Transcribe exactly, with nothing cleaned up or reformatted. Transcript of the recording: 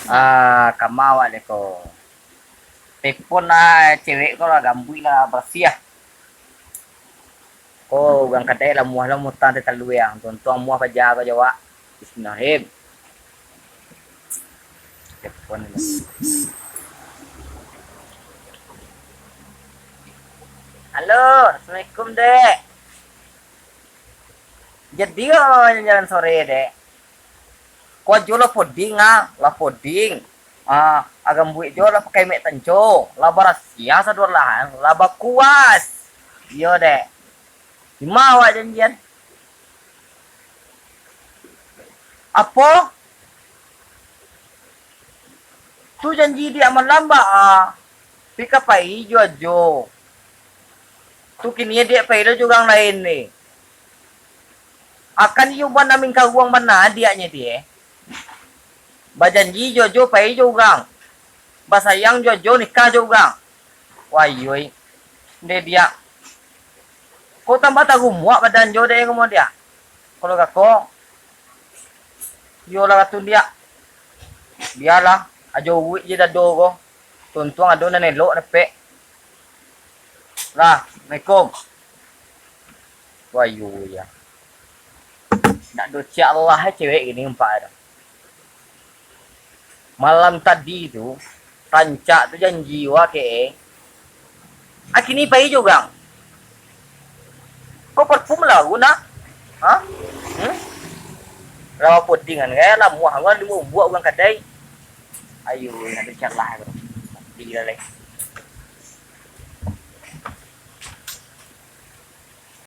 Ah, kama awak deh ko. Tepon lah cewek ko lah, gambuik lah, barasiah. Ko urang kadai lamuah lah mutang teh taluang. Tuntuang muah paja ko jo awak. Bismillahirrahmanirrahim. Tepon lah. Halo, assalamualaikum, Dek. Jadi, oh, jalan sore, Dek. Ko ajo lah poding, ah, lah poding. Ah, agambuik jo lah pakai mek tanco, lah barasiah sadoalahan, lah bakuas. Iyo, Dek. Dima awak janjian? Apo? Tu janji diak malam, baa? Pi ka pai jo ajo. Tu kini diak pai lo jo urang lain ni. Akan iyo bana mingkaruang bana diaknyo ti, eh. Bajanji jo ajo pai jo urang. Basayang jo ajo nikah jo urang. Wayoi. Ndeh diak. Ko tambah tarumuak badan jo dek rumah diak. Kalau kako, iyolah katun diak. Bialah, ajo uruik je dado ko. Tuntuang ado nan elok dapek. Lah, assalamualaikum. Wayoi. Nak do ciak lah, eh, cewek gini umpak tu. Malam tadi tu, rancak tu janji wak ke, eh. Akini pai jo urang. Ko parfum lah, guna? Ha? Hmm? Rawa podingan, eh, lamuah, gua limo buak urang kadai. Ayo, nak do ciak lah tu. Mati lah, leh.